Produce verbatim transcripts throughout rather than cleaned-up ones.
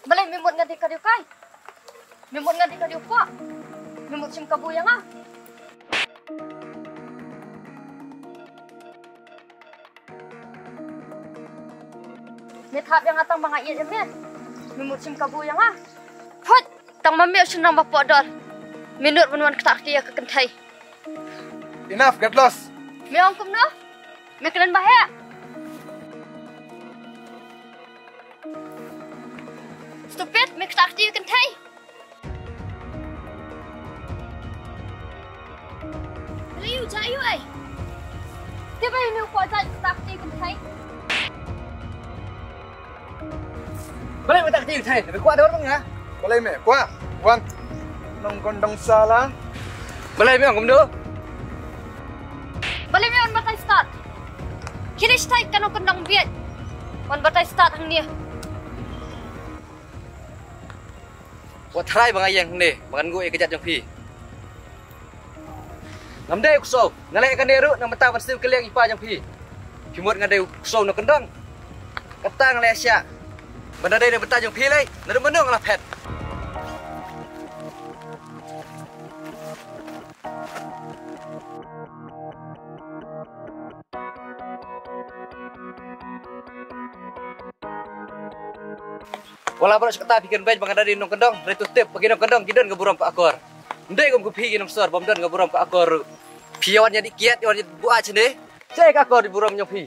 Balei me mut nga dei ka riewkai? Me mut nga dei ka riewkwah? Me mut shim kabu ïa nga? Me thap ïa nga tang ba nga ïeit ïa me. Me mut shim kabu ïa nga. Phut! Tang ma me u shynrang ba poh dor. Me nud ban wan ktah kti ïa ka kynthei. Enough, get lost. Me ong kumno? Me kren ba heh. Stupid, me ktah kti ïa ka kynthei. Balei u jait ïa u ei? Te ba ïa u kwah jait ktah kti ïa ka kynthei. Balei me ktah kti ïa ka kynthei? Me kwah dor bang nga. Balei me kwah? Wan. Nongkyndong sala. Balei me ong kumno? Balei me wan batai stad? Khie leit shatai ka nongkyndong bieit. Wan batai stad hangne. Wat tharai ba nga ïeng hangne ba ngan nguh ïa ka jait jong phi. Ngam dei u ksew, nga leh kane ruh na ka bynta ban siew kylliang i pa jong phi. Phi mut nga dei u ksew nongkyndong. Kata nga leh shah. Ban da dei na ka bynta jong phi lei, naduh mynno nga la phet. Wat la baroh shi katta phi kynbeiñ ba nga da dei nongkyndong, hynrei to tip ba ki nongkyndong ki don ka burom ka akor. Ym dei kum phi ki nongshor bym don ka burom ka akor ruh. Phi ïa wan ïa dih kiad, ïa wan ïa buh ach ne. Shaei ka akor dei burom jong phi.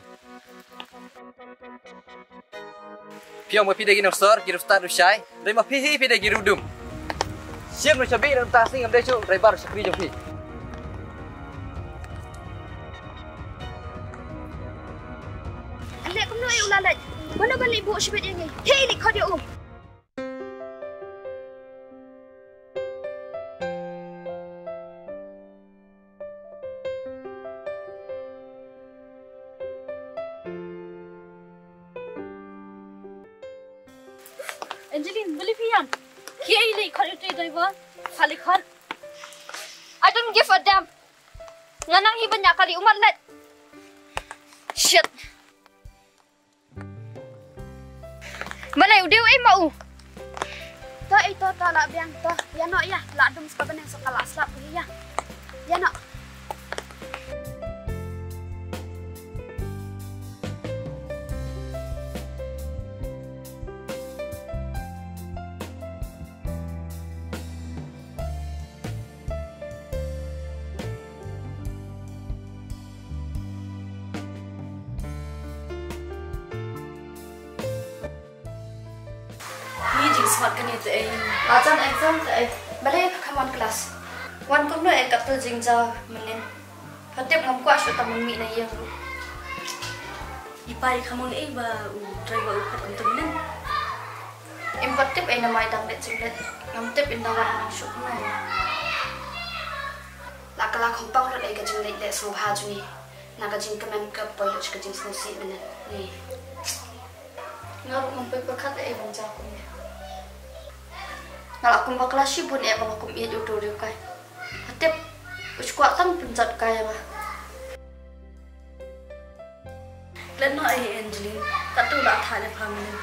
Phi ong ba phi dei ki nongshor, ki riewstad riewshai, hynrei ma phi hi phi dei ki riewdum. Shim ruh shabi na ka bynta sngi ngam dei shuh driver shakri jong phi. Leh kumno ïa u la leit? Mano ban leit buh shibit ïa ngi? Hei, leit khot ïa u. Angeline, balei phi ïam? Khie leit khot ïa u driver. Khie leit khot. I don't give a damn. Nga nang hi ban ïa kali u mat leit. Shit. Balei u dei u ei ma u? To ei to to la biang to. Ïa noh ïa la dum ska bneng sok ka la slap ïa. Ïa noh. Ni jingsmat kane te ei. Ba jan exam te ei. Balei ka kham wan klas? Wan kumno ei katto jingjaw mynnin. Pha tip ngam kwah shuh tang ban mih na ïing ruh. I pa i kham ong ei ba u driver u phet kumta mynnin. Im pat tip ei namar i dang leit jinglet. Ngam tip in da wan nang shuh kumno. La ka la khongpang lut ei ka jingleit leh sngewbha jong ngi. Na ka jingkmen ka poi lut sha ka jingsngewsih mynnin. Ni. Nga ruh ngam poi pyrkhat ei ban jaw kum ïa. Nga la kum bakla shibun eh ba nga kum ïeit ïa uto u riewkai. Nga tip u shu kwah tang pynjot kai ïa nga. Klet noh ei Angeline, katto la thah ïa pha mynnin.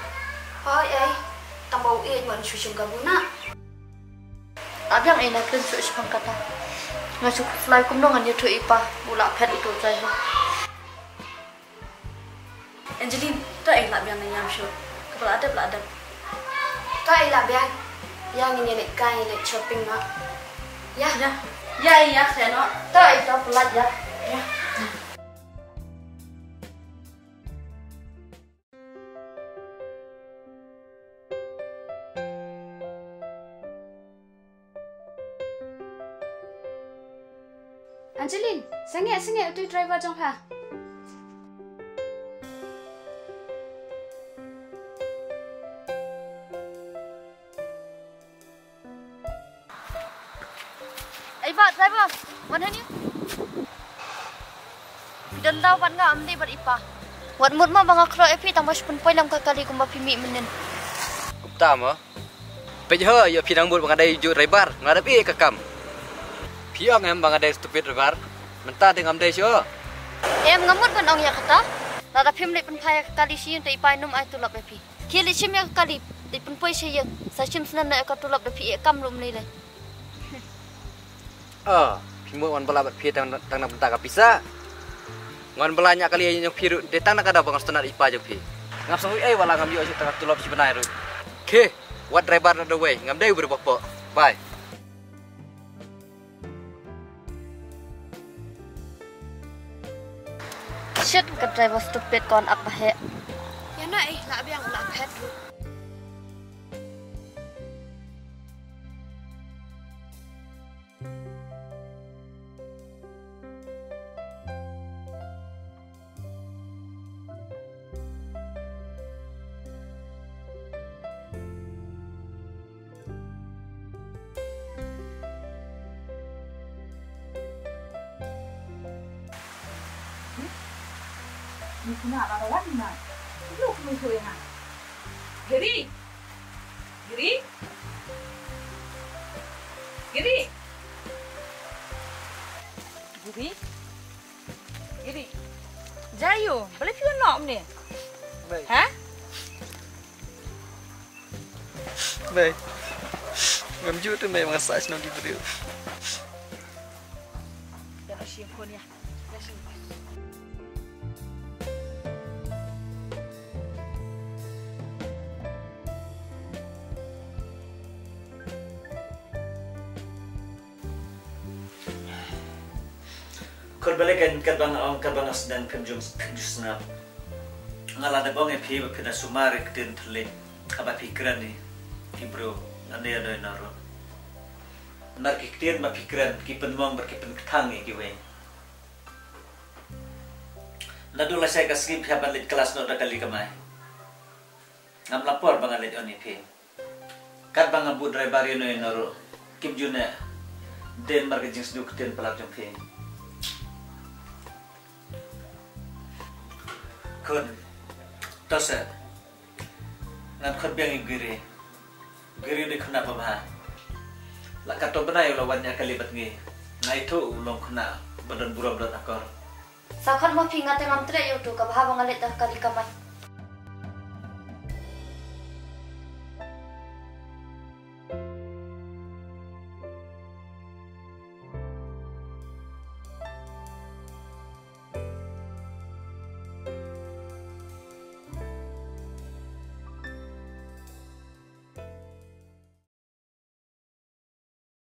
Hooid ei, tang ba u ïeit wan shu shim kabu na. La biang ei na kren shuh shaphang kata. Nga shu khuslai kumno ngan ïathuh i pa, u la phet uto u driver. Angeline, to ei la biang na ïam shuh. Kaba la dep la dep. To ei la biang. Ïa ngin ïa leit kai leit shopping noh. Ïa. Ïa. Ïa ïa ïa noh. To ei to pynlait ïa. Ïa. Angeline, sangeh sangeh uto u driver jong pha. Ei bah driver, wan hangne. Phi don daw bad nga, ym dei bad i pa. Wat mut mo ba nga khlur ïa phi tang ba shu pynpoi lem ka kali kumba phi mih mynnin. Kumta mo. Peit ho ïa phi nang mut ba nga dei ju driver, nga dap ïa ka kam. Phi ong em ba nga dei stupid driver. Mynta te ngam dei shuh. Em, nga mut ban ong ïa kata. Lada phim leit pynphai ïa ka kali sha ïing te i pa in ym ai tulop ïa phi. Khie leit shim ïa ka kali. Te pynpoi sha ïing, sa shim snem na ka tulop da phi ïa kam lum ni le. Ah, phi mo wan bala bad phi tang tang na bynta ka pisa. Ngan bala nya kali ïa phi ruh, te tang na ka da bang stunat ipa jong phi. Ngam sangwi ai wala ngam ïoh tang tulop shi bnai ruh. Khe, wat driver na the way, ngam dei u bri bok. Bye. Shit, ka driver stupid kon ak ba heh. Ïa na eh, la biang la phet. Ni kuna ba wan na. Lu ku tu ya. Giri. Giri. Giri. Giri. Giri. Jayo, balei phi wan noh mynne? Mei. Ha? Mei. Ngam ju tu mei, ma nga sah shnong ki briew. Ïa ka shim phone ïa. Ïa shim. Khun, balei kan, katba nga ong, katba nga sdang phim ju, phim ju sngap. Nga la dep ong ïa phi ba phin da sumar ïa ki ktien thylliej haba phi kren ïa ki briew, lane ïa doi na ruh. Namar ki ktien ba phi kren ki pynmong bad ki pynkthang ïa kiwei. Naduh lashai ka sngi phi hap ban leit klas noh da kali kamai. Ngam la por ba nga leit on ïa phi. Katba nga buh driver ïano ïano ruh, kim ju neh. Dei namar ka jingsniew ktien palat jong phi. Khun, to seh. Ngan khot biang ïa u Giri. U Giri u dei u khynnah babha. La katto bnai u la wan ïa kali bad ngi. Nga ithuh u long khynnah ba don burom don akor. Sa khot ma phi, nga te ngam treh ïa uto, ka bha ba nga leit da kali kamai.